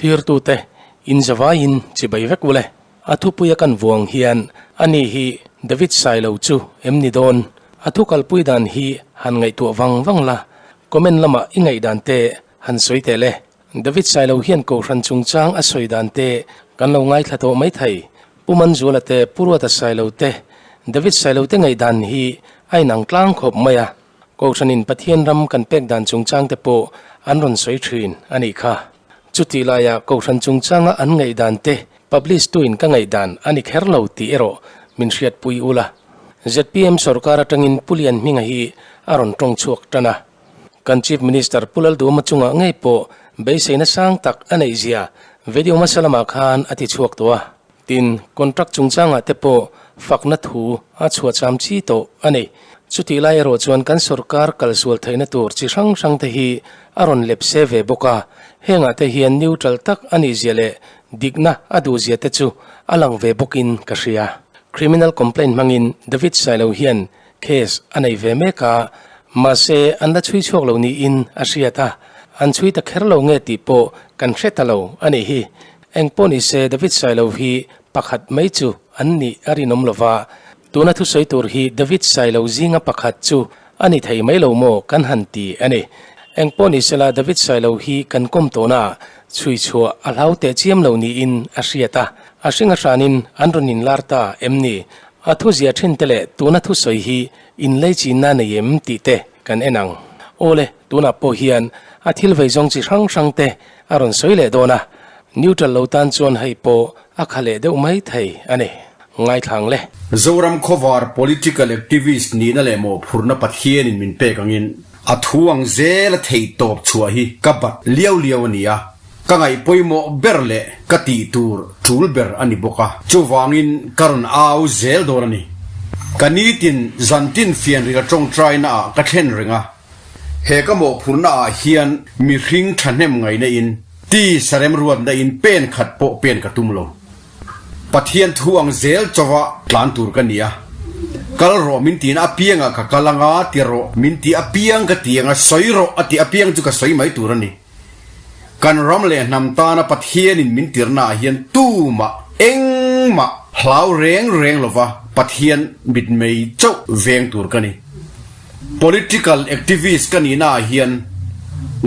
Thlirtute in zavaiin chibai vek ule. A thupuia kan vuang hian ani hi David Sailo chu em ni dawn? A thu kalpui dan hi han ngaihtuah vang vang la, comment lamah i ngaihdan te han sawi teh le. David Sailo hian Kohhran chungchang a sawi dan te kan lo ngaithla tawh mai thei. Pu Manzuala te, Pu Ruata Sailo te, David Sailo te ngaihdan hi a inang tlang khawp mai a. Kohhranin Pathian ram kan pek dan chungchang te pawh an rawn sawi thin a nih kha. Chutih laiah Kohhran chungchanga an ngaihdan te publish tuin ka ngaihdan a ni kher lo tih erawh min hriatpui ula. Zpm sorkar atangin Pu Lianhminga hi a rawn tawng chhuak tan a. Kan Chief Minister Pu Lalduhoma chungah ngei pawh beiseina sang tak a neih zia video hmasa lamah khan a ti chhuak tawh a. Tin, contract chungchangah te pawh fakna thu a chhuah cham chi tawh a ni. Chutih lai erawh chuan kan sorkar kalsual theihna tur chi hrang hrang te hi a rawn lep se ve bawk a, hengah te hian neutral tak a nih zia leh dikna a duh zia te chu a lang ve bawkin ka hria. Criminal complaint hmangin David Sailo hian case a nei ve mek a, mahse an la chhui chhuak lo niin a hriat a, an chhui ta kher lo nge tih pawh kan hre ta lo a nih hi. Eng pawh ni se David Sailo hi pakhat mai chu an nih a rinawm lo va, tuna thusawi tur hi David Sailo zinga pakhat chu a ni thei mai lo maw kan han ti a ni. Eng pawh ni sela David Sailo hi kan kawm tawhna chhui chhuah a hlau teh chiam lo niin a hriat a, a hring a hranin an rawn inlar ta em ni? A thu zia thin te leh tuna thusawi hi inlei chinna nei em tih te kan en ang. Awle, tunah pawh hian a thil vei zawng chi hrang hrang te a rawn sawi leh dawn a, neutral lo tan chuan hei pawh a kha leh deuh mai thei a ni. Ngaithlang le. Zoram khawvar political activist nihna leh mawhphurhna Pathianin min pek angin a thu ang zela theih tawp chhuah hi ka bat liau liau a ni a, ka ngaih pawimawh ber leh ka tih tur tul ber a ni bawk a, chuvangin ka rawn au zel dawn a ni. Ka nitin zantin fianril tawngtaina ah ka thlen reng a, He ka mawhphurhna ah hian mihring thahnem ngaihna in ti sarem ruatna in pen khat pawh pen ka tum lo. Pathian thu ang zel chauha tlan tur ka ni a. Kal rawh min tihna apiangah ka kal anga ti rawh min tih apiang ka ti anga sawi rawh a tih apiang chu ka sawi mai tur a ni. Kan ram leh hnam tana Pathianin min tirna ah hian tumah engmah hlau reng reng lova Pathian mitmei chauh veng tur ka ni. Political activist ka nihna ah hian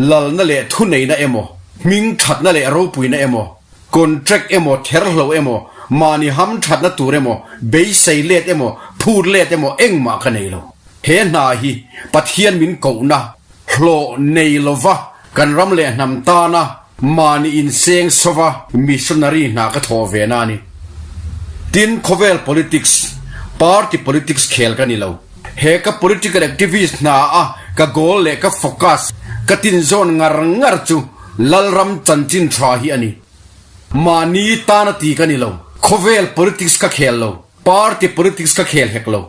lalna leh thuneihna emaw, hming thatna leh ropuina emaw, contract emaw, therhlo emaw, mahni ham thatna tur emaw, beisei let emaw, phut let emaw engmah ka nei lo. He hna hi Pathian min kohna hlawh nei lova kan ram leh hnam tana mahni inseng sova missionary hna ka thawh ve na a ni. Tin, khawvel politics, party politics khel ka ni lo. He ka political activist hna a ka goal leh ka focus ka tinzawn ngar ngar chu Lalram chanchin tha hi a ni. Mahni tana ti ka ni lo. Khawvel politics ka khel lo. Party politics ka khel hek lo.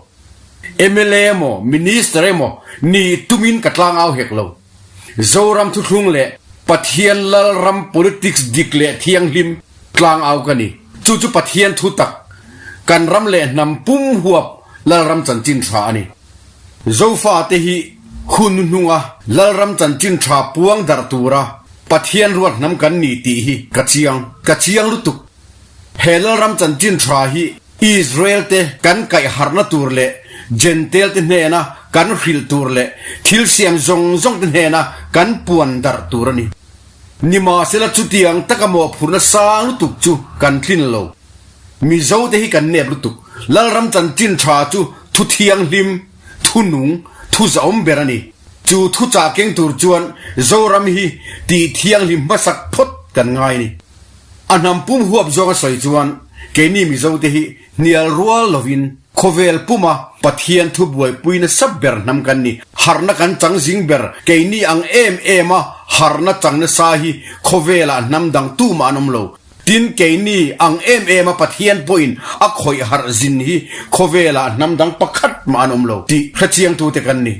Mla emaw Minister emaw nih tumin ka tlangau hek lo. Zoram thuthlung leh Pathian Lalram politics dik leh thianghlim tlangau ka ni. Chu chu Pathian thu tak, kan ram leh hnam pum huap Lalram chanchin tha a ni. Zofate hi hun hnunga Lalram chanchin tha puang darh tura Pathian ruat hnam kan ni tih hi ka chiang, ka chiang lutuk. He Lalram chanchin tha hi Israel te kan kaih harhna tur leh Jentail te hnena kan hrilh tur leh thil siam zawng zawng te hnena kan puan darh tur a ni. Nimahsela chutiang taka mawhphurhna sang lutuk chu kan tlin lo. Mizo te hi kan nep lutuk. Lalram chanchin tha chu thu thianghlim, thu nung, thu zahawm ber a ni. Chu thu chah keng tur chuan Zoram hi tih thianghlim hmasak phawt kan ngai a ni. A hnam pum huap zawng a sawi chuan keini Mizo te hi hnial rual lovin khawvel puma Pathian thu buaipui nasa ber hnam kan ni. Harhna kan chang zing ber keini ang em em a harhna chang nasa hi khawvelah hnam dang tumah an awm lo. Tin, keini ang em em a Pathian pawhin a khawih harh zin hi khawvelah hnam dang pakhat mah an awm lo tih hrechiangtute kan ni.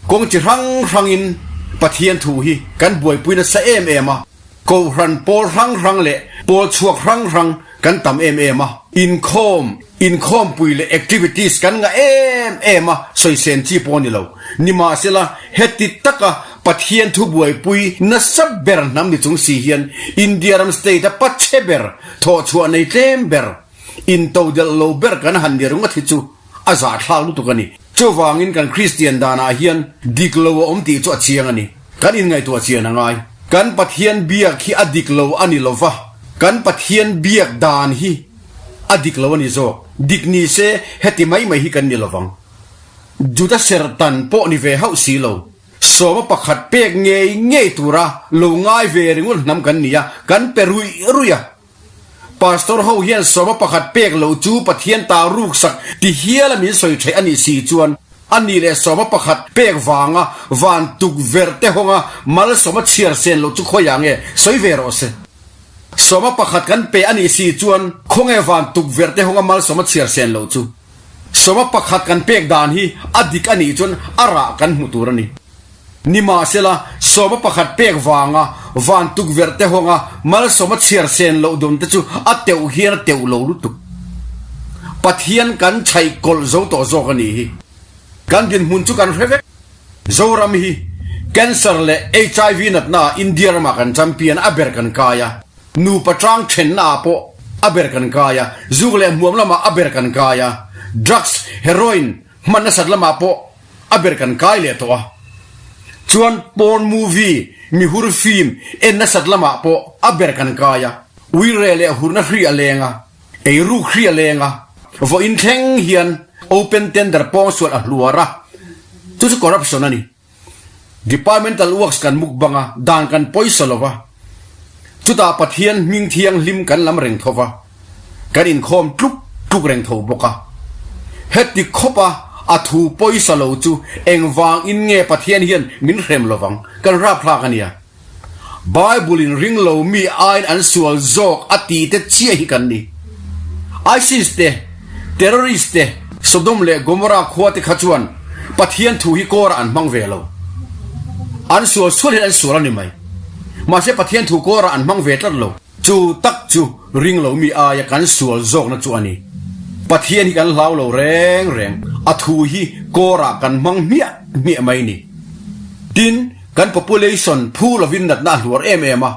Kawng chi hrang hrangin Pathian thu hi kan buaipui nasa em em a, Kohhran pawl hrang hrang leh pawl chhuak hrang hrang kan tam em em a, inkhawm, inkhawmpui leh activities kan ngah em em a, sawisên chi pawh a ni lo. Nimahsela, heti taka. Pathian thu buaipui nasa ber hnam ni chung si hian India ram state a pachhe ber, thawhchhuah nei tlem ber, intodelh lo ber kan han ni ringawt hi chu a zahthlak lutuk a ni. Chuvangin kan Kristian danah hian dik lo a awm tih chu a chiang a ni. Kan inngaihtuah chian a ngai. Kan Pathian biak hi a dik lo a ni lova, kan Pathian biak dan hi a dik lo a ni zawk. Dik ni se heti mai mai hi kan ni lovang. Juda serhtan pawh ni ve hauh si lo. Sawma pakhat pek ngei ngei tura lo ngai ve ringawt hnam kan ni a, kan pe ruih ruih a. Pastor ho hian sawma pakhat pek loh chu Pathian ta ruksak ti hiala min sawi theih a nih si chuan a ni leh sawma pakhat pek vanga van tukverh te hawnga malsawma chhiar sen loh chu khawiah nge sawi ve rawh se. Sawma pakhat kan pe a nih si chuan khawnge van tukverh te hawnga malsawma chhiar sen loh chu. Sawma pakhat kan pek dan hi a dik a nih chuan a rah kan hmu tur a ni. Nimahsela, sawma pakhat pek vanga van tukverh te hawnga malsawma chhiar sen loh dawn te chu a teuh hian a teuh lo lutuk. Pathian kan chhaih kawlh zo tawh zawk a nih hi. Kan dinhmun chu kan hre vek. Zoram hi Cancer leh HIV natna ah India ramah kan champion a ber kan kai a. Nupa tang thenna ah pawh a ber kan kai a, zuk leh hmuam lamah a ber kan kai a, drugs, heroin hman nasat lamah pawh a ber kan kai leh tawh a. Chuan porn movie, mihur film en nasat lamah pawh a ber kan kai a, uire leh hurna hri a leng a, eiruk hri a leng a, vawiin thleng hian open tender pawngsual a hluar a, chu chu corruption a ni. Departmental works kan muk bang a, dan kan pawisa lo va, chutah Pathian hming thianghlim kan lam reng tho va, kan inkhawm tluk tluk reng tho bawk a. Heti khawpa a thu pawisa lo chu engvangin nge Pathian hian min hrem lo vang? Kan rapthlak a nia. Bible in ring lo mi aiin an sual zawk a tih te chiah hi kan ni. ISIS te, terrorist te, Sodom leh Gomorrah khua te kha chuan Pathian thu hi kawrah an hmang ve lo. An sual sual hian an sual a ni mai. Mahse Pathian thu kawrah an hmang ve tlat lo. Chu tak chu ring lo mi aia kan sual zawkna chu a ni. Pathian hi kan hlau lo reng reng, a thu hi kawrah kan hmang hmiah hmiah mai ni. Tin, kan population phu lovin natna a hluar em em a,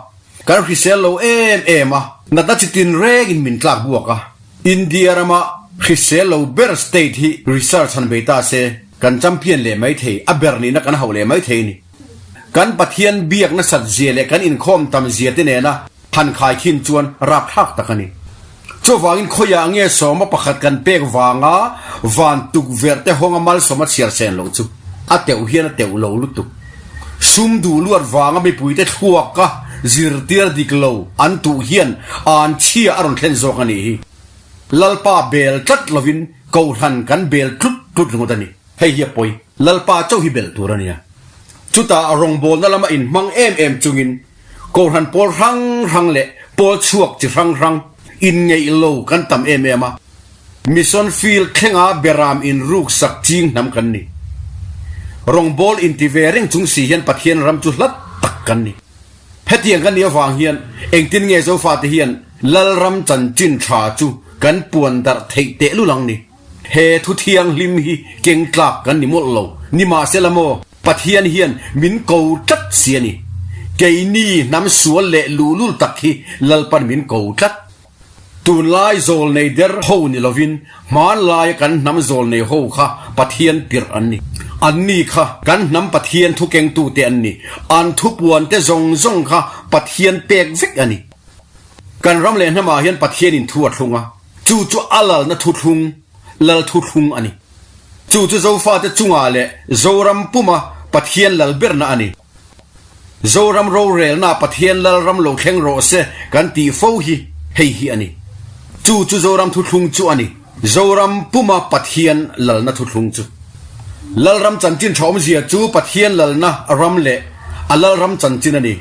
kan hrisel lo em em a, natna chi tin rengin min tlak buak a. India rama hrisel lo ber state hi research han bei ta se, kan champion leh mai thei, a ber nihna kan hauh leh mai thei ni. Kan Pathian biak nasat zia leh kan inkhawm tam zia te nena han khai khin chuan rapthlak tak a ni. Chuvangin khawiah nge sawma pakhat kan pek vanga van tukverh te hawnga malsawma chhiar sen loh chu a teuh hian a teuh lo lutuk. Sum duh luat vanga mipuite thluaka zirtir dik lo an tuh hian an chhia a rawn thlen zawk a nih hi. Lalpa bel tlat lovin Kohhran kan bel tlut tlut ringawt a ni. Hei hi a pawi. Lalpa chauh hi belh tur a nia. Chutah rawngbawlna lama inhmang em em chungin Kohhran pawl hrang hrang leh pawl chhuak chi hrang hrang inngeih lo kan tam em em a. Mission field thlenga beram inruk sak ching hnam kan ni. Rawngbâwl inti ve reng chung si hian Pathian ram chu hlat tak kan ni. Hetiang kan nih avang hian engtin nge Zofate hian Lalram chanchin tha chu kan puan darh theih tehlul ang ni? He thu thianghlim hi keng tlak kan ni mawlh lo. Nimahsela maw, Pathian hian min ko tlat si a ni. Keini hnam sual leh luhlul tak hi Lalpan min ko tlat. Tunlai zawlnei der ho ni lovin hmanlaia kan hnam zawlnei ho kha Pathian tirh an ni. Anni kha kan hnam Pathian thu kengtute an ni. An thupuante zawng zawng kha Pathian pek vek a ni. Kan ram leh hnamah hian Pathianin thu a thlung a. Chu chu a lalna thuthlung, lal thuthlung a ni. Chu chu Zofate chungah leh Zoram puma Pathian lal berna a ni. Zoram rorelna Pathian lal ram lo thleng rawh se kan tih fo hi hei hi a ni. Chu chu Zoram thuthlung chu a ni. Zoram puma Pathian lalna thuthlung chu. Lalram chanchin tha awmzia chu Pathian lalna ram leh a lalram chanchin a ni.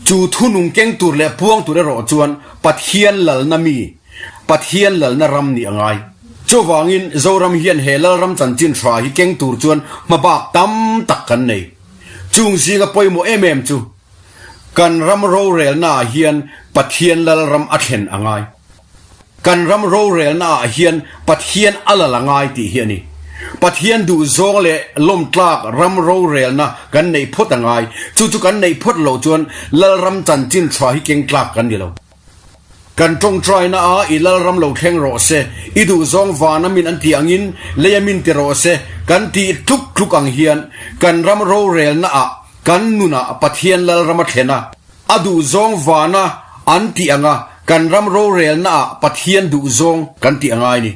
Chu thunung keng tur leh puang tur erawh chuan Pathian lalna mi, Pathian lalna ram nih a ngai. Chuvangin Zoram hian he lalram chanchin hra hi keng tur chuan hmabak tam tak kan nei. Chung zinga pawimawh em em chu kan ram rorelna ah hian Pathian lalram a thlen a ngai. Kan ram rorelna ah hian Pathian a lal a ngai tih hi a ni. Pathian duhzawng leh lawmtlak ram rorelna kan neih phawt a ngai. Chu chu kan neih phawt loh chuan Lalram chanchin tha hi keng tlak kan ni lo. Kan tawngtaina a i Lalram lo thleng rawh se, i duhzawng vana min an tih angin leia min ti rawh se kan tih tluk tluk ang hian kan ram rorelna ah kan nunah Pathian Lalram a thlen a, A duhzawng vana an tih anga kan ram rorelnaah Pathian duhzawng kan tih a ngai ni.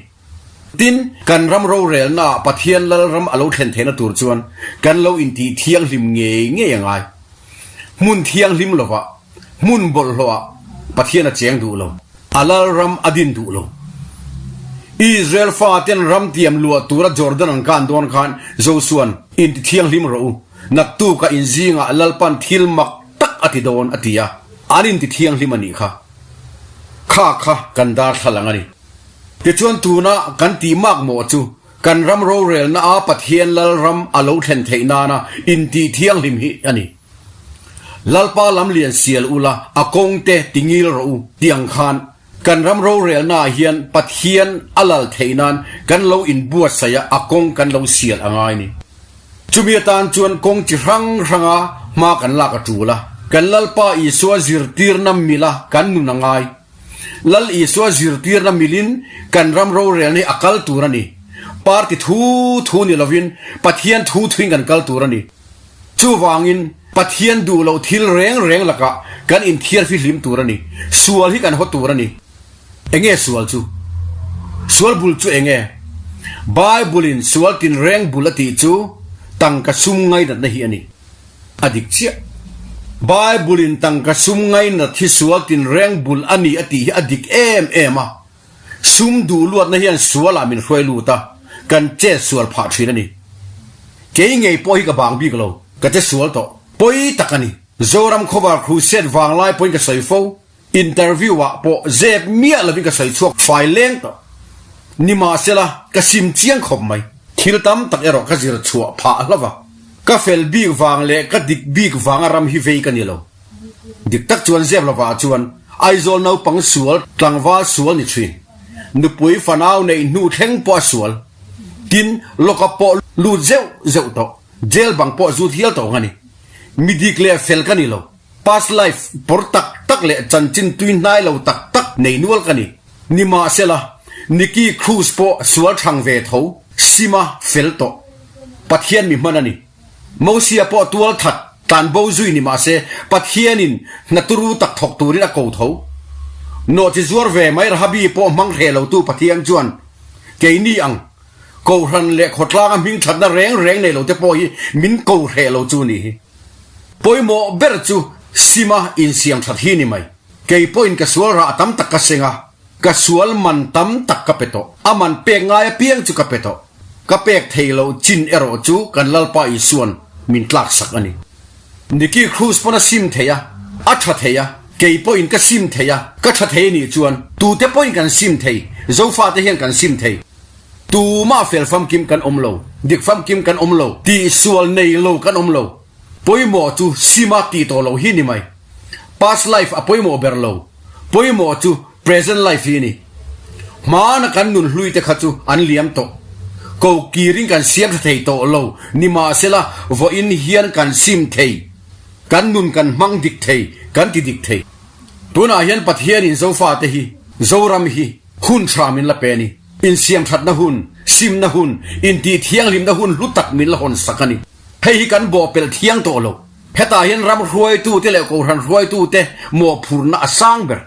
Tin, kan ram rorelnaah Pathian Lalram a lo thlen theihna tur chuan kan lo intih thianghlim ngei ngei a ngai. Hmun thianghlim lovah, hmun bawlhhlawhah Pathian a cheng duh lo. A Lalram a din duh lo. Israel faten ram tiam luah tura Jordan an kan dawn khan Josua'n, Inti thianghlim rawh u, naktukah inzingah Lalpan thil mak tak a ti dawn a ti a, an inti thianghlim a nih kha. Kha kha kan darthlalang a ni. Tichuan tuna kan tih mak mawh chu kan ram rorelna a Pathian Lalram a lo thlen theih nana intih thianghlim hi a ni. Lalpa lam lian sial ula a kawngte ti ngil rawh u tih ang khan kan ram rorelna ah hian Pathian a lal theih nan kan lo inbuatsaih a a kawng kan lo sial a ngai ni. Chumi atan chuan kawng chi hrang hranga hma kan lak a tul a, kan Lalpa Isua zirtirna mila kan nun a ngai. Lal Isua zirtirna milin kan ram rorelna hi a kal tur a ni. Party thu thu ni lovin Pathian thu thuin kan kal tur a ni. Chuvangin Pathian duh loh thil reng reng lakah kan inthiar fihlim tur a ni. Sual hi kan haw tur a ni. Enge sual chu? Sual bul chu enge? Bible-in sual tinreng bul a tih chu tangka sum ngainatna hi a ni. A dik chiah. Bible-in tangka sum ngainat hi sual tinreng bul a ni a tih hi a dik em em a. Sum duh luatna hian sualah min hruai lut a, kan chet sual phah thin a ni. Kei ngei pawh hi ka bang bik lo, ka che sual tawh. Pawi tak a ni. Zoram Khawvar Crusade vanglai pawhin ka sawi fo. Interview ah pawh zep miah lovin ka sawi chhuak fai leng tawh. Nimahsela, ka sim chiang khawp mai. Thil tam tak erawh ka zir chhuah phah hlauh a. Ka fel bik vang leh ka dik bik vanga ram hi vei ka ni lo. Dik tak chuan zep lovah chuan Aizawl naupang sual, tlangval sual ni thin. Nupui fanau neih hnu thleng pawh a sual. Tin, lawka pawh lut zeuh zeuh tawh. Jail bang pawh zut hial tawh ang a ni. Mi dik leh fel ka ni lo. Past life pawr tak tak leh chanchin tui hnai lo tak tak nei nual ka ni. Nimahsela, Nicky Cruz pawh sual thang ve tho, sima fel tawh. Pathian mi hman a ni. Mosia pawh tual that tlan bo zui ni mahse, Pathianin hna turu tak thawk turin a ko tho. Nawhchi zuar ve mai Rahabi pawh hmang hreh lotu Pathian chuan, Keini ang, Kohhran leh khawtlanga hming thatna reng reng nei lote pawh hi min ko hreh lo chu ni hi. Pawimawh ber chu sima insiam that hi ni mai. Kei pawhin ka sual rah tam tak ka seng a, ka sual man tam tak ka pe tawh. A man pek ngai apiang chu ka pe tawh. Ka pek thei loh chin erawh chu kan Lalpa Isuan min tlak sak a ni. Nicky Cruz pawn a sim thei a, a tha thei a, kei pawhin ka sim thei a, ka tha thei a nih chuan tute pawhin kan sim thei, Zofate hian kan sim thei. Tumah fel famkim kan awm lo, dik famkim kan awm lo, tihsual nei lo kan awm lo. Pawimawh chu sima tih tawh loh hi ni mai. Past life a pawimawh ber lo, pawimawh chu present life hi a ni. Hmana kan nun hlui te kha chu an liam tawh. Ko kirin kan siam tha thei tawh lo, nimahsela vawiin hian kan sim thei, kan nun kan hmang dik thei, kan ti dik thei. Tunah hian Pathianin Zofate hi, Zoram hi hun tha min la pe a ni. Insiamthatna hun, simna hun, intih thianghlimna hun hlu tak min la hawn sak a ni. Hei hi kan bawhpelh thiang tawh lo. Hetah hian ram hruaitute leh kohhran hruaitute mawhphurhna a sang ber.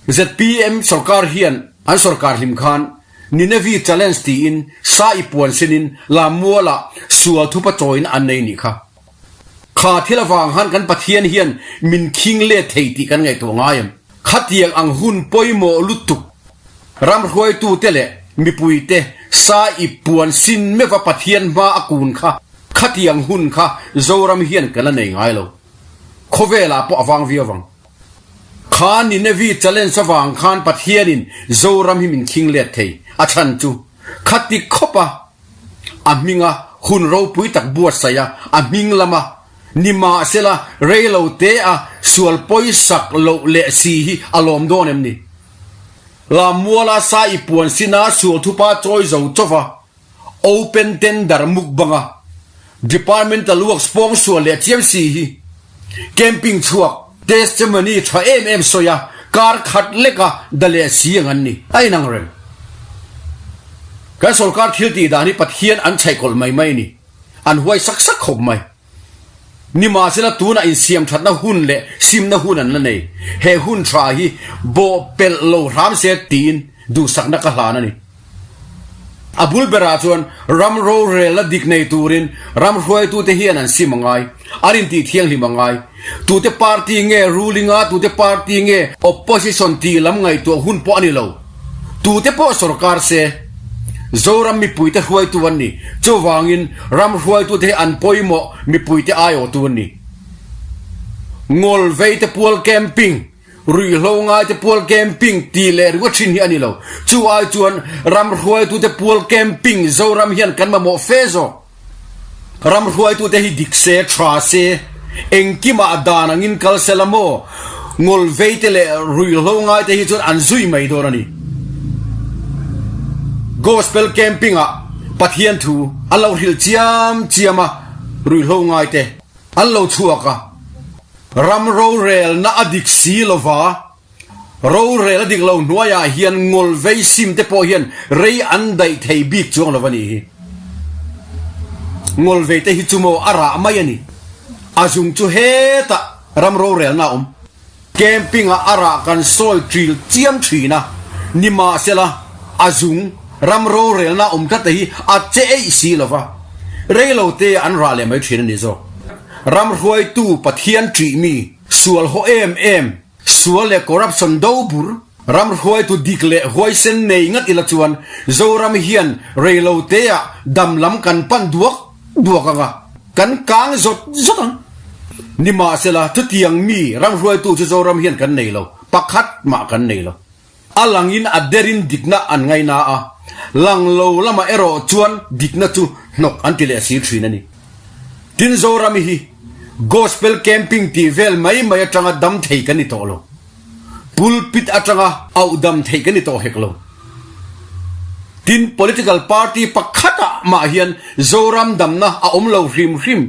Zpm sorkar hian an sorkar hlim khan Ninevi Challenge tiin sa i puan sinin Lammualah sual thupa chawina an nei nih kha. Kha thil avang han kan Pathian hian min khing let thei tih kan ngaihtuah ngai em? Khatiang ang hun pawimawh lutuk ram hruaitute leh mipuite sa i puan sin meuha Pathian hma a kun kha khatiang hun kha Zoram hian kan la nei ngai lo. Khawvelah pawh a vang viau vang. Kha Ninevi challenge avang khan Pathianin Zoram hi min khing let thei. A chhan chu khati khawp a a hminga hun ropui tak buatsaih a, a hming lama nimahsela reilo te a sual pawisak loh leh si hi a lawm dawn em ni? Lammuala sa i puan sina sual thupa chawi zo chauh va. Open tender mukbang a Departmental works pawngsual leh chiam si hi camping chhuak testimony tha em em sawi a kar khat lek a da leh si ang an ni. A inang reng. Kan sorkar thil tih dan hi Pathian an chhaihkawlh mai mai a ni. An huai sak sak khawp mai. Nimahsela tunah insiam thatna hun leh simna hun an la nei. He hun tha hi bawh pelh lo hram se tiin duhsakna ka hlan a ni. A bul berah chuan ram rorelna dik nei turin ram hruaitute hian an sim a ngai, an intih thianghlim a ngai. Tute party nge ruling a, tute party nge opposition tih lam ngaihtuah hun pawh a ni lo. Tute pawh sorkar se, Zoram mipuite hruaitu an ni. Chuvangin ram hruaitute hi an pawimawh mipuite aiawhtu an ni. Ngawlveite pual camping, ruihhlo ngaite pual camping tih leh ringawt thin hi a ni lo. Chu ai chuan ram hruaitute pual camping Zoram hian kan mamawh fe zawk. Ram hruaitute hi dik se, tha se, engkimah dan angin kal se la maw? Ngawlveite leh ruihhlo ngaite hi chuan an zui mai dawn a ni. Gospel camping-ah Pathian thu an lo hrilh chiam chiam a, ruihhlo ngaite an lo chhuak a, ram rorelna a dik si lova, Rorel a dik lo hnuaiah hian ngawl vei sim te pawh hian rei an daih thei bik chuang lo a nih hi. Ngawl vei te hi chu maw a rah mai a ni. A zung chu hetah ram rorelna a awm. Camping ah a rah kan sawi ṭil chiam ṭhin a, nimahsela a zung ram rorelna a awm tlat te hi a che eih si lo va, rei lo te an rah leh mai ṭhin a ni zawk. Ram hruaitu Pathian ṭih mi sual haw em em Sual leh corruption do bur, ram hruaitu dik leh huaisen nei ngat ila chuan Zoram hian reilo teah dam lam kan pan duak duak ang a, kan kang zawt zawt ang. Nimahsela, chutiang mi ram hruaitu chu Zoram hian kan nei lo, pakhat mah kan nei lo. A langin a derin dikna an ngaina a, lang lo lamah erawh chuan dikna chu hnawk an ti leh si thin a ni. Tin Zorami hi Gospel camping tih vel mai mai atanga dam thei kan ni tawh lo. Pulpit atanga auh dam thei kan ni tawh hek lo. Tin political party pakhatah mah hian Zoram damna a awm lo hrim hrim.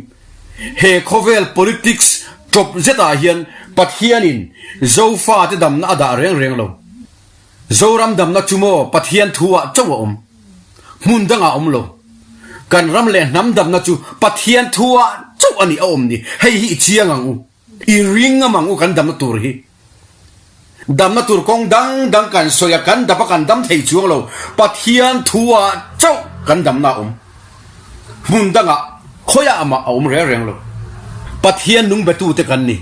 He khawvel politics tawp zetah hian Pathianin Zofate damna a dah reng reng lo. Zoram damna chu maw Pathian thu ah chauh a awm. Hmun dangah a awm lo. Kan ram leh hnam damna chu Pathian thu ah chauh a nih a awm ni. Hei hi i chiang ang u. I ring ngam ang u kan damna tur hi. Damna tur kawng dang dang kan sawi a, kan dap a kan dam thei chuang lo. Pathian thu ah chauh kan damna a awm. Hmun dangah khawiah mah a awm reng reng lo. Pathian nung betute kan ni.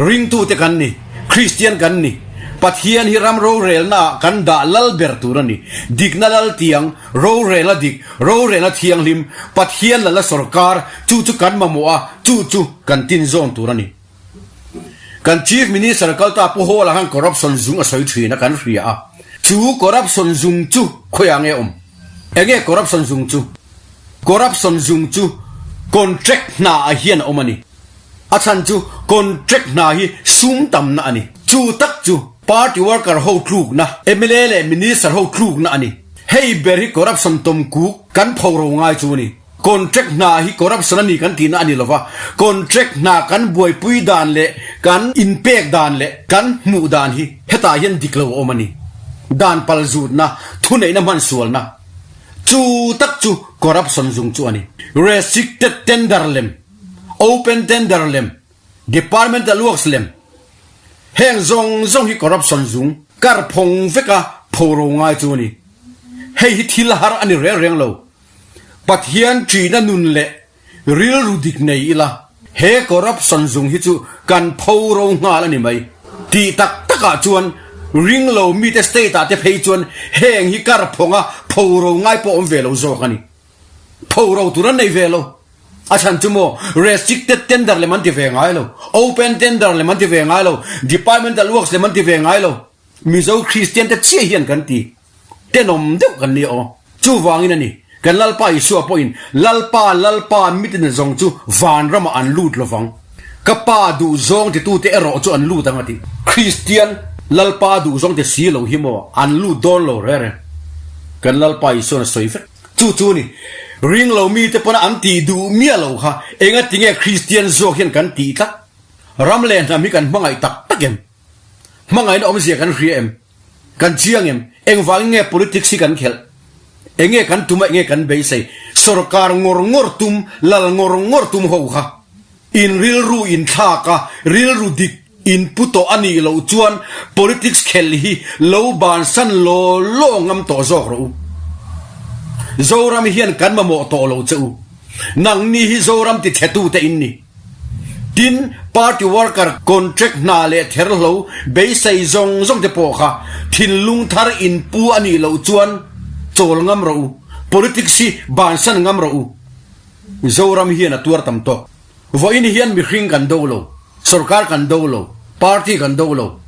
Ringtute kan ni. Kristian kan ni. Pathian hi ram rorelnaah kan dah lal ber tur a ni. Dikna lal tiang, rorelna dik, rorelna thianghlim, Pathian lala sorkar, chu chu kan mamawh a, chu chu kan tin zawn tur a ni. Kan Chief Minister kalta Pu Hawla khan corruption zung a sawi thin a kan hria a, chu corruption zung chu khawiah nge awm? Enge corruption zung chu? Corruption zung chu contract hna ah hian a awm a ni. A chhan chu contract hna hi sum tamna a ni. Chu tak chu party worker ho tlukna, mla leh minister ho tlukna a ni. Hei ber hi corruption tawmkuk kan phoro ngai chu a ni. Contract hna hi corruption a ni kan tihna a ni lova, contract hna kan buaipui dan leh kan inpek dan leh kan hmuh dan hi hetah hian dik lo a awm a ni. Dan pal zutna, thuneihna hman sualna chu tak chu corruption zung chu a ni. Restricted tender lem, open tender lem, departmental works lem heng zawng zawng hi corruption zung kar phawng veka phoro ngai chu a ni. Hei hi thil har a ni reng reng lo. Pathian ṭihna nun leh rilru dik nei ila, he corruption zung hi chu kan pho ro nghal a ni mai. Tih tak takah chuan ring lo mite state ah te phei chuan heng hi kar phawnga pho ro ngai pawh awm ve lo zawk a ni. Pho ro tur an nei ve lo. A chhan chu maw restricted tender lem an ti ve ngai lo, open tender lem an ti ve ngai lo, departmental works lem an ti ve ngai lo. Mizo Kristian te chiah hian kan ti. Tenawm deuh kan ni aw. Chuvangin a ni, kan Lalpa Isua pawhin, Lalpa, Lalpa, mitin zawng chu van ramah an lut lovang. Ka Pa duhzawng titute erawh chu an lut ang a ti. Kristian, Lalpa duhzawng ti si lo hi maw an lut dawn lo rere. Kan Lalpa Isuan a sawi vek. Chu chu ni, ring lo mite pawna an tih duh miah lo kha engatinge Kristian zawk hian kan tih tlat? Ram leh hnam hi kan hmangaih tak tak em? Hmangaihna awmzia kan hria em? Kan chiang em? Engvangin nge politics hi kan khelh? Enge kan tum a enge kan beisei? Sorkar ngawr ngawr tum, lal ngawr ngawr tum ho kha in rilru in thlak a, rilru dik in pu tawh a nih loh chuan politics khelh hi lo bansan law law ngam tawh zawk rawh u. Zoram hian kan mamawh tawh lo che u. Nangni hi Zoram tichhetute in ni. Tin, party worker contract hna leh therhlo beisei zawng zawng te pawh kha thinlung thar in pu a nih loh chuan chawl ngam rawh u, politics hi bansan ngam rawh u. Zoram hian a tuar tam tawk. Vawiin hian mihring kan do lo, sorkar kan do lo, party kan do lo.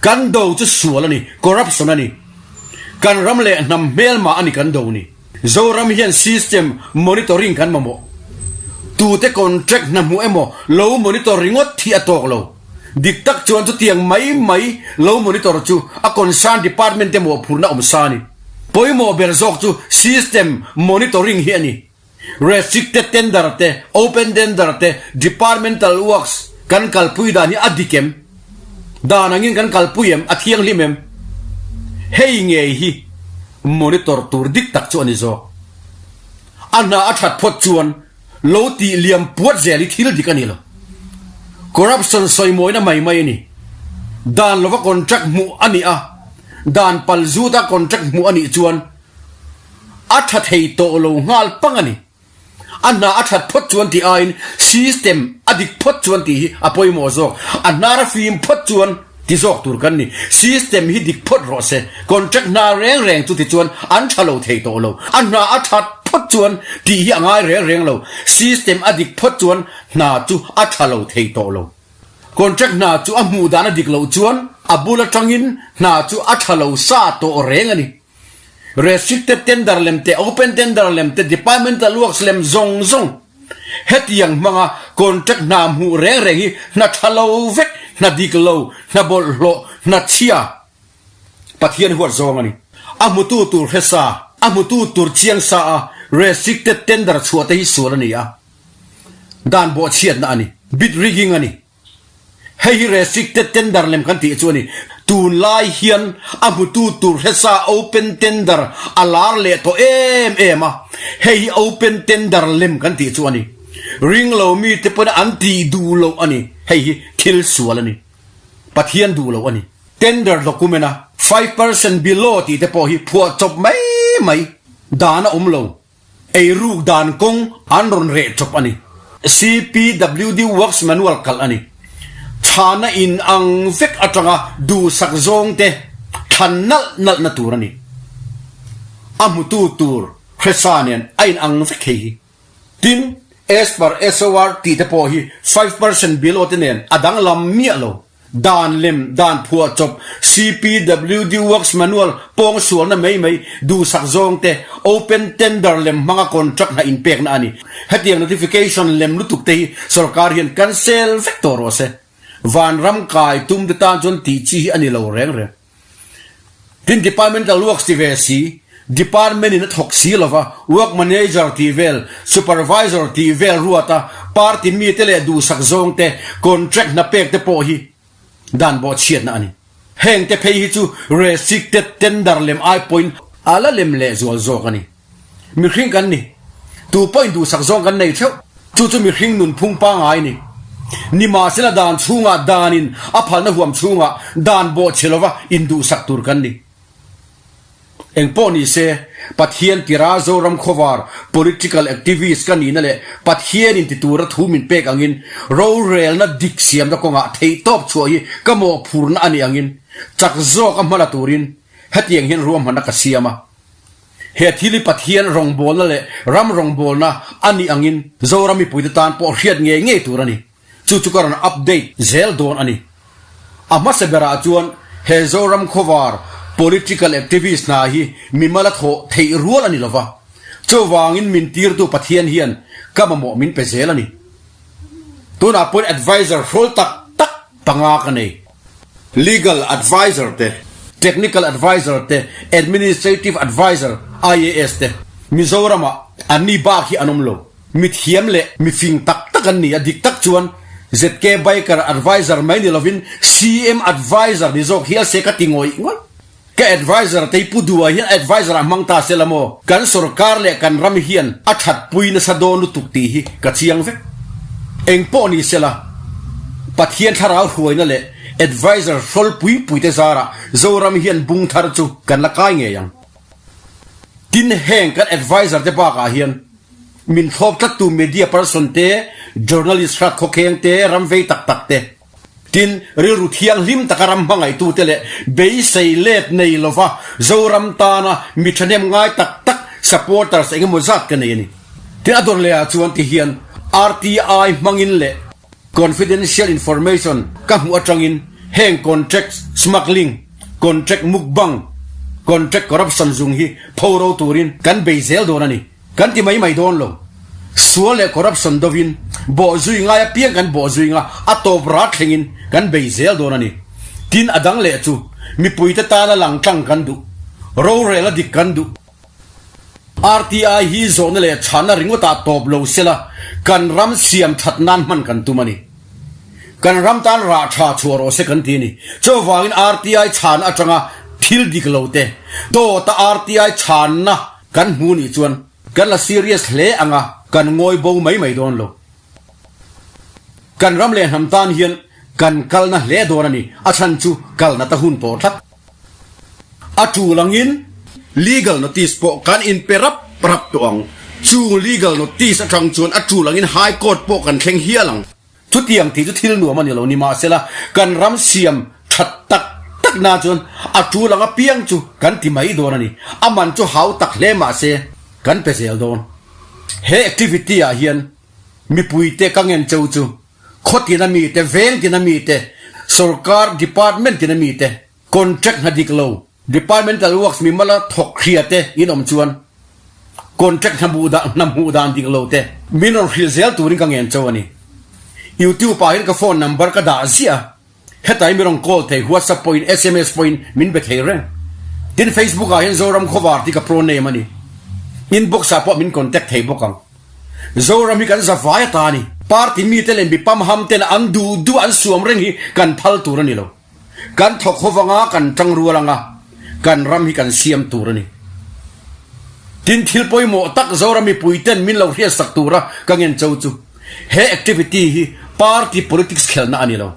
Kan do chu sual a ni, corruption a ni. Kan ram leh hnam hmelma a ni kan do ni. Zoram hian system monitoring kan mamawh. Tute contract hna hmuh emaw lo monitor ringawt hi a tawk lo. Dik tak chuan chutiang mai mai lo monitor chu a concern department te mawhphurhna awm sa a ni. Pawimawh ber zawk chu system monitoring hi a ni. Restricted tender te, open tender te, departmental works kan kalpui dan hi a dik em? Dan angin kan kalpui em? A thianghlim em? Hei ngei hi monitor tur dik tak chu a ni zawk. A hna a that phawt chuan lo tih liam puat zel hi thil dik a ni lo. Corruption sawimawina mai mai a ni. Dan lova contract hmuh a nih a, dan pal zuta contract hmuh a nih chuan A tha thei tawh lo nghal pang a ni. A hna a that phawt chuan tih aiin system a dik phawt chuan tih hi a pawimawh zawk. A hnar a fim phawt chuan ti zawk tur kan ni. System hi dik phawt rawh se. Contract hna reng reng chu tichuan an tha lo thei tawh lo. A hna a that phawt chuan tih hi a ngai reng reng lo. System a dik phawt chuan hna chu a tha lo thei tawh lo. Contract hna chu a hmuh dan a dik loh chuan a bul atangin hna chu a tha lo sa tawh reng a ni. Restricted tender lem te, open tender lem te, departmental works lem zawng zawng hetiang hmanga contract hna hmuh reng reng hi hna tha lo vek, hna dik lo, hna bawlhhlawh, hna chhia Pathian huat zawng a ni. A hmutu tur hre sa, a hmutu tur chiang sa a restricted tender chhuah te hi sual a ni a, dan bawhchhiatna a ni, bid rigging a ni. Hei hi restricted tender lem kan tih chu a ni. Tunlai hian a hmutu tur hresa open tender a lar leh tawh em em a, hei hi open tender lem kan tih chu a ni. Ring lo mite pawhin an tih duh loh a ni. Hei hi thil sual a ni. Pathian duh loh a ni. Tender document a 5% below tih te pawh hi phuah chawp mai mai dan a awm lo. Eiruk dan kawng an rawn reh chawp a ni. CPWD Works Manual kalh a ni. Chhana in ang vek atanga duhsak zawng te thlan nalh nalh na tur a ni. A hmutu tur hresa nen a in ang vek hei hi. Tin, as per SOR tih te pawh hi 5% below te nen a danglam miah lo. Dan lem, dan phuah chawp, CPWD Works Manual pawng sualna mai mai duhsak zawng te, Open Tender lem hmanga contract hna inpekna a ni. Hetiang notification lem lutuk te hi sorkar hian cancel vek tawh rawh se. Vanram kai tum te tan chuan tih chi hi a ni lo reng reng. Tin Departmental Works ti ve si, Department in a thawk si lova, Work Manager tih vel, Supervisor tih vel ruata Party mite leh duhsak zawng te contract hna pek te pawh hi dan bawhchhiatna a ni. Heng te phei hi chu restricted tender lem ai pawhin a la lem leh zual zawk a ni. Mihring kan ni. Tu pawhin duhsak zawng kan nei theuh. Chu chu mihring nunphung pangngai ni. Nimahsela dan chhungah danin a phalna huam chhungah dan bawhchhe lova induhsak tur kan ni. Engpawh ni se, Pathian tira Zoram khawvar political activist ka nihna leh Pathianin ti tura thu min pek angin rorelna dik siamna kawngah theihtawp chhuah hi ka mawhphurna a nih angin chak zawka hmala turin hetiang hian ruahmanna ka siam a. He thil hi Pathian rawngbawlna leh ram rawngbawlna a nih angin Zoram mipuite tan pawh hriat ngei ngei tur a ni. Chu chu ka rawn update zel dawn a ni. A hmasa berah chuan he Zoram khawvar political activist hna hi mimal a thawh theih rual a ni lova, chuvangin min tirtu Pathian hian ka mamawh min pe zel a ni. Tunah pawhin advisor hrawl tak tak panga ka nei. Legal Advisor te, Technical Advisor te, Administrative Advisor, IAS te. Mizoramah anni bak hi an awm lo. Mi thiam leh mi fing tak tak an ni a, dik tak chuan ZK Biker adviser mai ni lovin CM adviser ni zawk hial se ka ti ngawih ngawih. Ka adviser te hi Pu Dua hian adviser ah hmang ta se la maw? Kan sorkar leh kan ram hian a thatpui nasa dawn lutuk tih hi ka chiang vek. Eng pawh ni se la, Pathian thlarau hruaina leh adviser hrawl pui pui te zarah Zoram hian bung thar chu kan la kai ngei ang. Tin, heng kan adviser te bakah hian min thlawp tlattu media person te, journalist hrat khawkheng te, ram vei tak tak te, Tin, rilru thianghlim taka ram hmangaihtute leh beisei let nei lova Zoram tana mi thahnem ngai tak tak supporters eng emaw zat ka nei a ni. Tin, a dawr lehah chuan ti hian RTI hmangin leh confidential information ka hmuh atangin heng contract smuggling, contract mukbang, contract corruption zung hi phoro turin kan bei zel dawn a ni. Kan ti mai mai dawn lo. Sual leh corruption dovin bawhzui ngai apiang kan bawhzui nga a tawp rat thlengin kan bei zel dawn a ni. Tin a dang leh chu mipuite tana lang tlang kan duh. Rorel a dik kan duh. RTI hi zawhna leh chhanna ringawtah tawp lo sela kan ram siam that nan hman kan tum a ni. Kan ram tan rah tha chhuah rawh se kan ti a ni. Chuvangin RTI chhanna atanga thil dik lo te dawta RTI chhanna Kan hmu nih chuan kan la serious hle ang a, kan ngawi bo mai mai dawn lo. Kan ram leh hnam tan hian kan kalna hle dawn a ni, a chhan chu kalna ta hun tawh tlat. A tul angin legal notice pawh kan inpe rap rap tawh ang, chung legal notice atang chuan a tul angin high court pawh kan thleng hial ang. Chutiang tih chu thil nuam a ni lo, nimahsela kan ram siam that tak tak na chuan a tul ang apiang chu kan ti mai dawn a ni. A man chu hau tak hle mah se kan pe zel dawn. He activity ah hian mipuite ka ngen cheu chu khaw tina mite, veng tina mite, sorkar department tina mite contract hna dik lo, Departmental works mimala thawk hria te in awm chuan contract hna hmuh dan hna hmuh dan dik lo te min rawn hrilh zel turin ka ngen cho a ni. YouTube ah hian ka phone number ka dah ziah a, hetah hi mi rawn call thei, WhatsApp pawhin sms pawhin min be thei reng. Tin Facebook ah hian Zoram Khawvar tih ka pro name a ni. Inbox ah pawh min contact thei bawk ang. Zoram hi kan zavai ata a ni. Party mite leh mi pamham ten an duh duh an suam reng hi kan phal tur a ni lo. Kan thawk ho vanga kan tang rual anga kan ram hi kan siam tur a ni. Tin thil pawimawh tak Zoram mipui ten min lo hriatsak tura ka ngen cho chu he activity hi party politics khelna a ni lo.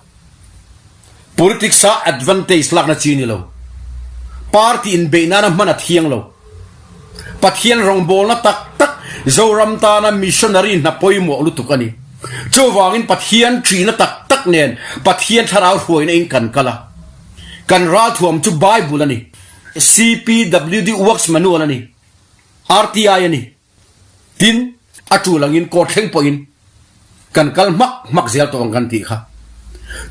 Politics a advantage lakna chi ni lo. Party inbeih nana hman a thiang lo. Pathian rawngbawlna tak tak Zoram tana missionary hna pawimawh lutuk a ni. Chuvangin Pathian ṭihna tak tak nen Pathian thlarau hruaina in kan kal a. Kan ralthuam chu Bible a ni. CPWD Works Manual a ni. RTI a ni. Tin, a tul angin court thleng pawhin kan kal hmak hmak zel tawh ang kan tih kha.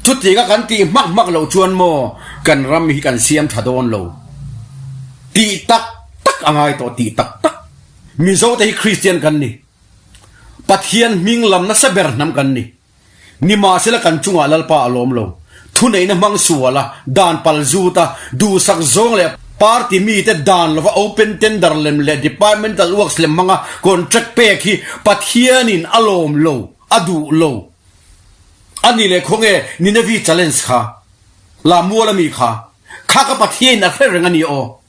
Chutianga kan tih hmak hmak loh chuan maw kan ram hi kan siam tha dawn lo tih tak tak a ngai tawh tih tak tak. Mizo te hi Kristian kan ni. Pathian hming lam nasa ber hnam kan ni. Nimahsela kan chungah Lalpa a lawm lo. Thuneihna hmang sual a, dan pal zut a, duhsak zawng leh party mite dan lova open tender lem leh departmental works lem hmanga contract pek hi Pathianin a lawm lo, a duh lo a ni leh khawnge Ninevi challenge kha, Lamual ami kha, kha ka Pathianin a hre reng a ni aw.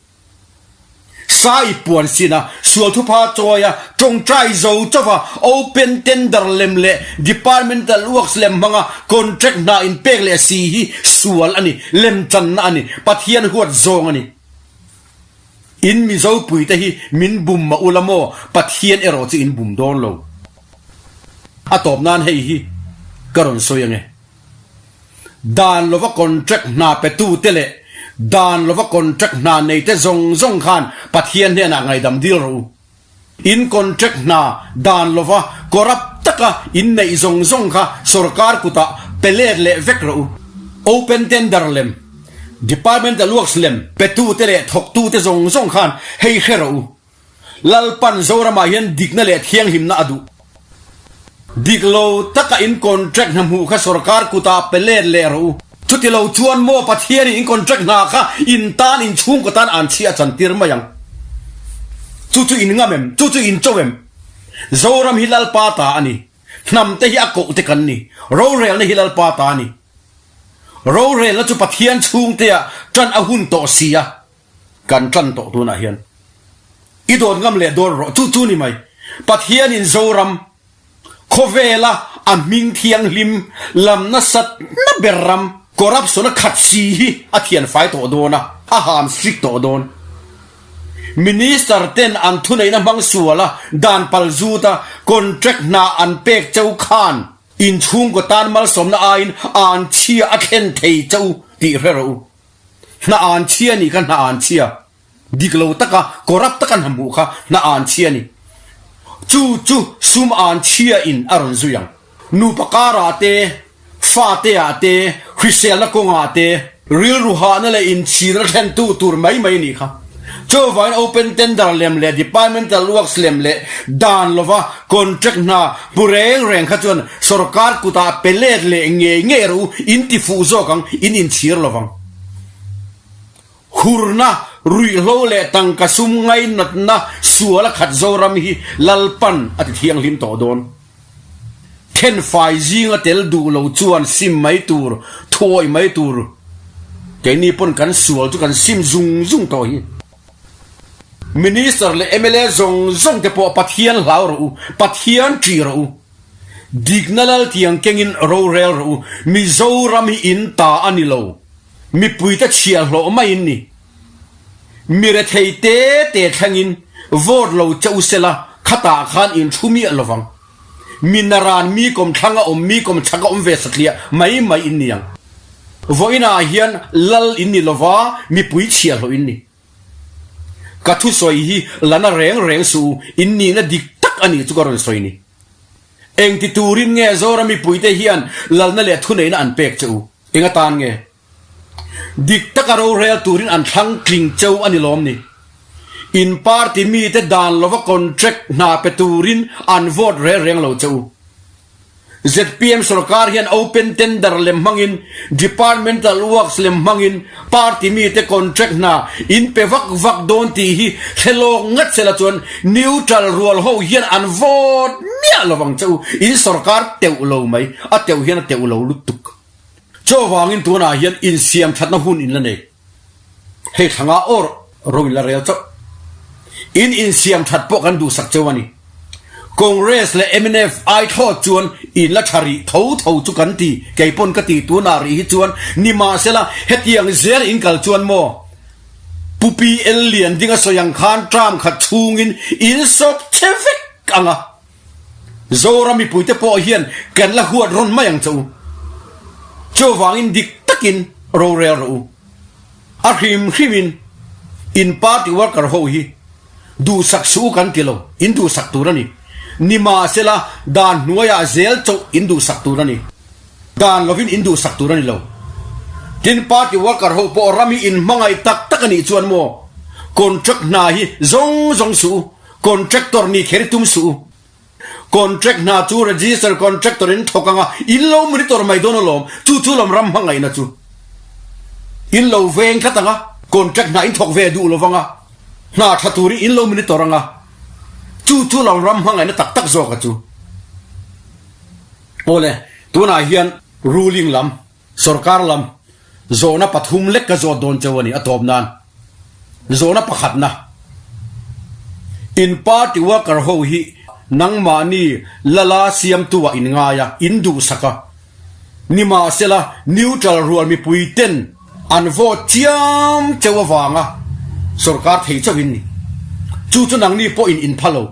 Sai puan sina sual thupha chawi a, tawngtai zo chauh a, open tender lem leh departmental works lem hmanga contract hna inpek leh si hi sual a ni, lemchanna a ni, Pathian huat zawng a ni. In Mizo puite hi min bum mah ula maw, Pathian erawh chu in bum dawn lo. A tawp nan hei hi ka rawn sawi ange. Dan lova contract hna petute leh dan lova contract hna neite zawng zawng khan Pathian hnenah ngaidam dil rawh u. In contract hna dan lova corrupt taka in neih zawng zawng kha sorkar kutah pe let leh vek rawh u. Open tender lem, departmental works lem petute leh thawktute zawng zawng khan hei hre rawh u. Lalpan Zoramah hian dikna leh thianghlimna a duh. Dik lo taka in contract hna hmuh kha sorkar kutah pe let leh rawh u. Chuti lo chuan maw Pathianin in contract hna kha in tan in chhungkaw tan an chhi a chantir mai ang. Chu chu in ngam em? Chu chu in cho em? Zoram hi Lalpa ta a ni. Hnam te hi a koh te kan ni. Rorelna hi Lalpa ta a ni. Rorelna chu Pathian chhungtea tan a hun tawh si a, kan tan tawh tunah hian. I dawt ngam leh dawn rawh. Chu chu ni mai. Pathianin Zoram Khawvela a hming thianghlim lam nasat na ber ram corruption a khat si hi a thianfai tawh dawn a, a ham strict tawh dawn. Minister ten an thuneihna hmang sual a, dan pal zut a, contract hna an pek cheu khan inchhungkaw tan malsawmna aiin an chhia a thlen thei cheu tih hre rawh u. Hna an chhia nih kha hna an chhia. Dik lo taka corrupt taka hna hmuh kha hna an chhia a ni. Chu chu sum an chhia in a rawn zui ang. Nupa karah te, fate ah te, hriselna kawngah te, rilru hahna leh inchhirna thlentu tur mai mai a nih kha. Chuvangin open tender lem leh departmental works lem leh dan lova contract hna hmu reng reng kha chuan sorkar kutah pe let leh ngei ngei rawh u, in ti fuh zawk ang, in inchhir lovang. Hurna, ruihhlo leh tangka sum ngainatna sual a khat Zoram hi Lalpan a ti thianghlim tawh dawn. Thenfai zinga tel duh lo chuan sim mai tur, thuawih mai tur. Keini pawn kan sual chu kan sim zung zung tawh hi. Minister leh mla zawng zawng te pawh Pathian hlau rawh u, Pathian ṭih rawh u. Dikna Laltiang kengin rorel rawh u, Mizoram hi in ta a ni lo. Mipuite chhiahhlawh maiin ni. Mi rethei te te thlengin vote lo che u sela khatah khan in thu miah lovang. Mi naran mi kawmthlang a awm mi kawmchhak a awm ve satliah mai mai in ni ang. Vawiinah hian lal in ni lova mipui chhiahhlawh in ni. Ka thusawi hi la na reng reng suh u, in nihna dik tak a nih chu ka rawn sawi ni. Engti turin nge Zoram mipuite hian lalna leh thuneihna an pek che u? Eng atan nge? Dik taka rorel turin an thlang tling cheu a ni lawm ni? In party mite dan lova contract hna pe turin an vote rel reng lo che u. Zpm sorkar hian open tender lem hmangin, departmental works lem hmangin party mite contract hna in pe vak vak dawn tih hi hre lawk ngat sela chuan neutral rual ho hian an vote miah lovang che u. In sorkar teuh lo mai, a teuh hian a teuh lo lutuk. Chuvangin tunah hian insiam thatna hun in la nei. Hei thlanga awr ro in la rel chauh. In insiam that pawh kan duhsak cheu a ni. Congress leh mnf ai thlawt chuan in la tha rih tho tho chu kan ti, kei pawn ka ti tunah rih hi chuan nimahsela hetiang zel in kal chuan maw Pu PL Liandinga sawi ang khan term khat chhungin in sawp che vek ang a. Zoram mipuite pawh hian kan la huat rawn mai ang che u. Chuvangin dik takin rorel rawh u. A hrim hrimin in party worker ho hi duhsak suh u kan ti lo, in duhsak tur a ni. Nimahsela dan hnuaiah zel chauh in duhsak tur a ni. Dan lovin in duhsak tur a ni lo. Tin party worker ho pawh ram hi in hmangaih tak tak a nih chuan maw contract hna hi zawng zawng suh u. Contractor nih kher i tum suh u. Contract hna chu register contractor in thawk anga in lo monitor mai dawn alawm, chu chu lawm ram hmangaihna chu. In lo veng tlat anga contract hna in thawk ve duh lo vanga hna tha turin in lo monitor anga chu chu lawm ram hmangaihna tak tak zawk a chu. Awle, tunah hian ruling lam Sorkar lam zawhna pathum lek ka zawt dawn cheu a ni, a tawp nan. Zawhna pakhatna, In party worker ho hi nangmahni lala siamtu ah in ngai a, in duhsak a. Nimahsela, neutral rual mipui ten An vote chiam cheu avanga sorkar thei chauh in ni. Chu chu nangni pawhin in pha lo.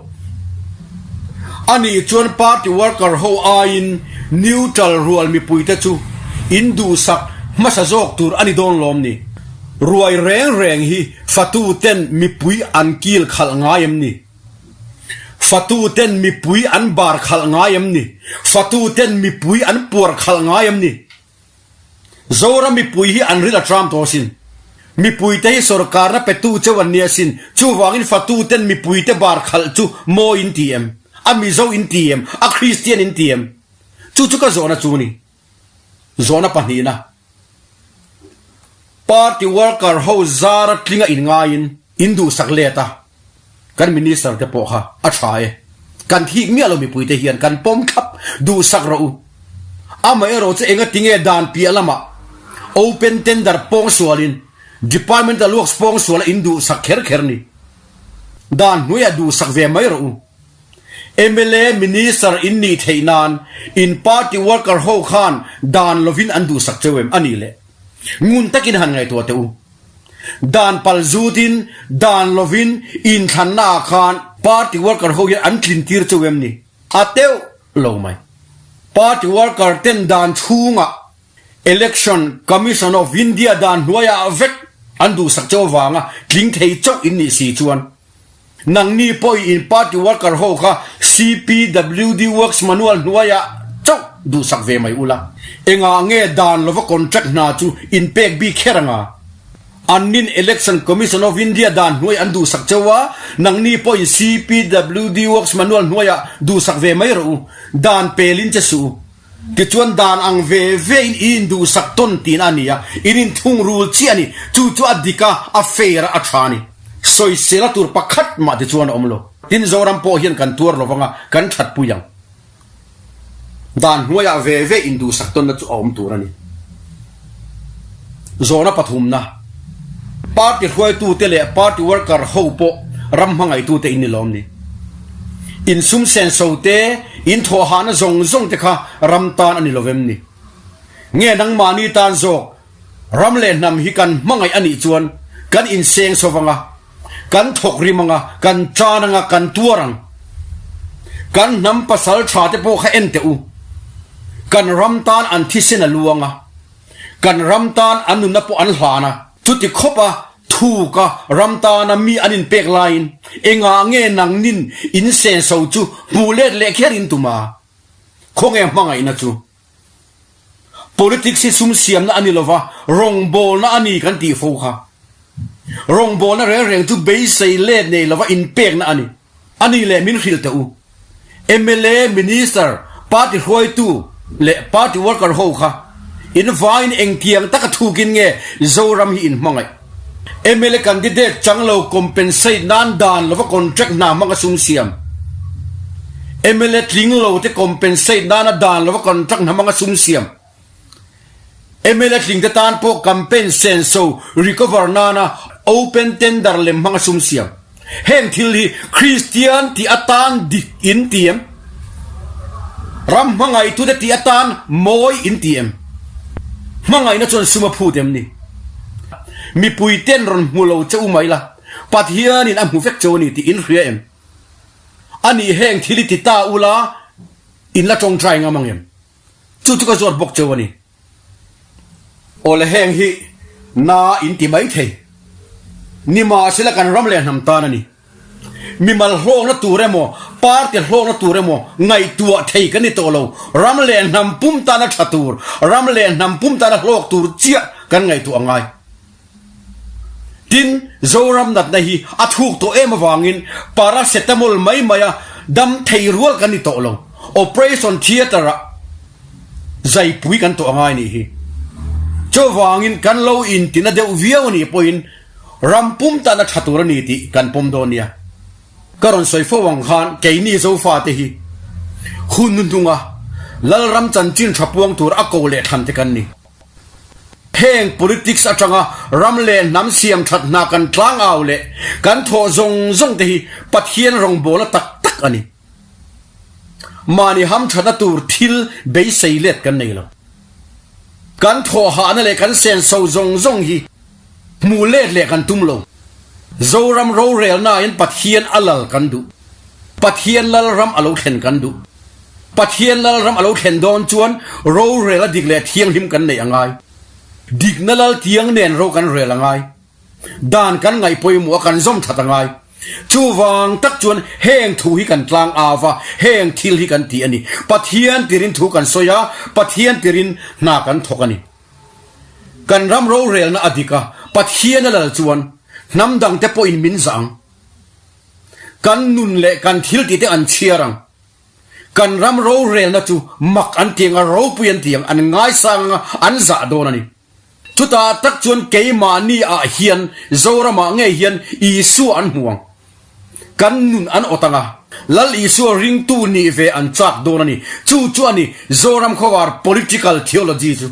A nih chuan party worker ho aiin neutral rual mipuite chu in duhsak hmasa zawk tur a ni dawn lawm ni? Ruai reng reng hi fatu ten mipui an kil khalh ngai em ni? Fatu ten mipui an bar khalh ngai em ni? Fatu ten mipui an puar khalh ngai em ni? Zoram mipui hi an ril a tram tawh asin. Mipuite hi sorkarna petu cheu an ni asin. Chuvangin fatuten mipuite bar khalh chu mawi in ti em? A Mizo in ti em? A Kristian in ti em? Chu chu ka zawhna chu ni. Zawhna pahnihna. Party worker ho zara tlinga in ngaiin in duhsak let a. Kan Minister te pawh kha a tha e. Kan thik miah lo mipui te hian kan pawm thlap duhsak rawh u. Amaherawh chu enga tinge dan piah lamah open tender pawngsualin departmental works pawngsuala in duhsak kher kher ni. Dan hnuaiah duhsak ve mai rawh u. Mla Minister in nih theih nan in party worker ho khan dan lovin an duhsak cheu em a nih le? Ngun takin han ngaihtuah teh u. Dan pal zutin dan lovin inthlanna ah khan party worker ho hian an tlin tir cheu em ni? A teuh lo mai. Party worker ten dan chhungah Election Commission of India dan hnuaiah vek an duhsak cheu avanga tling thei chauh in nih si chuan Nangni pawhin in party worker ho kha CPWD works manual hnuaiah chauh duhsak ve mai ula. Engah nge dan lova contract hna chu in pek bik kher anga? Annin Election Commission of India dan hnuai an duhsak cheu a, nangni pawhin CPWD works manual hnuaiah duhsak ve mai rawh u. Dan pelin che suh u. Tichuan dan ang ve ve in i induhsak tawn tihna a ni a, in inthungrul chiah a ni. Chu chu a dik a, a fair a, a tha a ni. Sawisela tur pakhat mah tichuan a awm lo. Tin, Zoram pawh hian kan tuar lo vang a, kan thatpui ang. Dan hnuaiah ve ve induhsak tawnna chu a awm tur a ni. Zawhna pathumna, Party hruaitute leh party worker ho pawh ram hmangaihtute in ni lawm ni? In sum senso te, in thawhhahna zawng zawng te kha ram tan a ni lovem ni? Nge nangmahni tan zawk ram leh hnam hi kan hmangaih a nih chuan kan inseng so vang a, kan thawk rim ang a, kan tan ang a, kan tuar ang. Kan hnam pasal tha te pawh kha en teh u. Kan ram tan an thisen a luang a, kan ram tan an nunna pawh an hlan a, chuti khawp a thuk a ram tana mi an inpek laiin engah nge nangnin in senso chu hmuh let leh kher in tum a? Khawnge hmangaihna chu? Politics hi sum siamna a ni lova, rawngbawlna a ni kan tih fo kha. Rawngbawlna reng reng chu beisei let nei lova inpekna a ni. A nih leh min hrilh teh u. Mla, Minister, Party hruaitu leh Party worker ho kha in vaiin engtiang taka thukin nge Zoram hi in hmangaih? Mla candidate chang lo compensate nan dan lova contract hna hmanga sum siam. Mla tling lo te compensate nana dan lova contract hna hmanga sum siam. Mla tlingte tan pawh campaign senso recover nana open tender lem hmanga sum siam. Heng thil hi Kristian tih atan dik in ti em? Ram hmangaihtute tih atan mawi in ti em? Hmangaihna chuan sum a phut em ni? Mipui ten rawn hmu lo che u mai la, Pathianin a hmu vek cheu a ni tih in hria em? Anih heng thil hi ti ta ula in la tawngtai ngam ang em? Chu chu ka zawt bawk cheu a ni. Awle heng hi na in ti mai thei. Nimahsela kan ram leh hnam tan a ni. Mimal hlawkna tur emaw, party hlawkna tur emaw ngaihtuah thei kan ni tawh lo. Ram leh hnam pum tana tha tur, ram leh hnam pum tana hlawk tur chiah kan ngaihtuah a ngai. Tin, Zoram natna hi a thuk tawh em avangin paracetamol mai maia dam thei rual kan ni tawh lo. Operation theatre ah zaipui kan tawh a ngai nih hi. Chuvangin kan lo intina deuh viau a nih pawhin ram pum tan a tha tur a ni tih kan pawm dawn nia. Ka rawn sawi fo ang khan keini Zofate hi hun hnuhnunga Lalram chanchin tha puang tur a ko leh thlan te kan ni. Heng politics atanga ram leh hnam siam that hna kan tlang au leh kan thawh zawng zawng te hi Pathian rawngbawlna tak tak a ni. Mahni hamthatna tur thil beisei let kan nei lo. Kan thawh hahna leh kan senso zawng zawng hi hmuh let leh kan tum lo. Zoram rorelnain Pathian a lal kan duh. Pathian Lalram a lo thlen kan duh. Pathian Lalram a lo thlen dawn chuan rorel a dik leh thianghlim kan neih a ngai. Dikna lal tiang nen ro kan rel a ngai. Dan kan ngaih pawimawh a kan zawm that a ngai. Chuvang tak chuan heng thu hi kan tlang au va, heng thil hi kan ti a ni. Pathian tirin thu kan sawi a, Pathian tirin hna kan thawk a ni. Kan ram rorelna a dik a, Pathian a lal chuan hnam dangte pawhin min zah ang. Kan nun leh kan thil tihte an chhiar ang. Kan ram rorelna chu mak an ti ang a, ropui an ti ang, an ngaisang ang a, an zah dawn a ni. Chutah tak chuan keimahni ah hian, Zoramah ngei hian Isua an hmu ang. kan nun an awt ang a, Lal Isua ringtu nih ve an chak dawn a ni. Chu chu a ni Zoram khawvar political theology chu.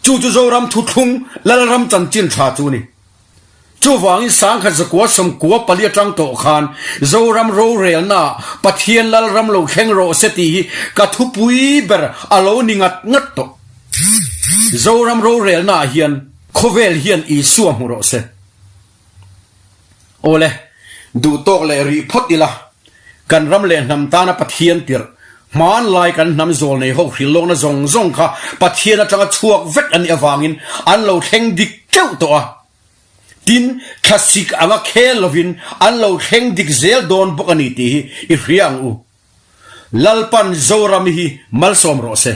Chu chu Zoram thuthlung Lalram chanchin tha chu a ni. Chuvangin sangkhat zakua sawmkua pali atang tawh khan Zoram rorelnaah Pathian Lalram lo thleng rawh se tih hi ka thupui ber a lo ni ngat ngat tawh. Zoram rorelnaah hian khawvel hian Isua hmu rawh se. Awle, duh tawk leh rih phawt ila, kan ram leh hnam tana Pathian tirh, hmanlai kan hnam zawl nei ho hrilhlawkna zawng zawng kha Pathian atanga chhuak vek a nih avangin an lo thleng dik teuh tawh a. Tin, thlasik anga khel lovin an lo thleng dik zel dawn bawk a ni tih hi i hria ang u. Lalpan Zoram hi malsawm rawh se.